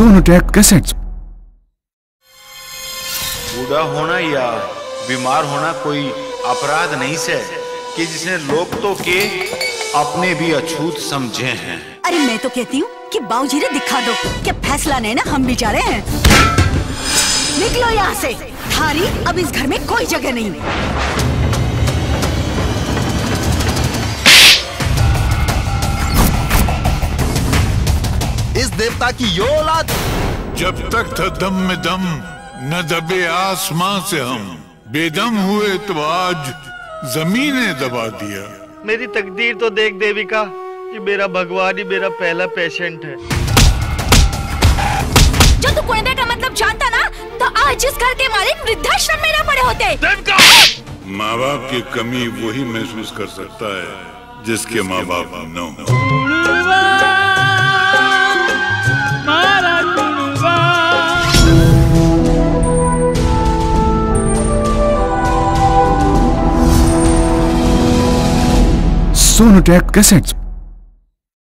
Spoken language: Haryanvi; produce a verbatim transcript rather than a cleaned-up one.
Sonotech Cassettes। बूढ़ा होना या बीमार होना कोई अपराध नहीं से कि जिसने लोग तो के अपने भी अछूत समझे हैं। अरे मैं तो कहती हूँ कि बाबूजी ने दिखा दो कि फैसला ने ना हम भी जा रहे हैं। निकलो यहाँ से, थारी अब इस घर में कोई जगह नहीं। इस देवता की यो औलाद। जब तक था दम में दम, न दबे आसमां से हम। बेदम हुए तो आज जमीन ने दबा दिया। मेरी तकदीर तो देख देविका, ये मेरा भगवान ही मेरा पहला पेशेंट है। जो तू कुणबे का मतलब जानता ना, तो आज इस घर के मालिक वृद्धाश्रम में ना पड़े होते। देविका! माँ बाप की कमी वही महसूस कर सकता है जिसके माँ बाप न हो। Sonotech Cassettes।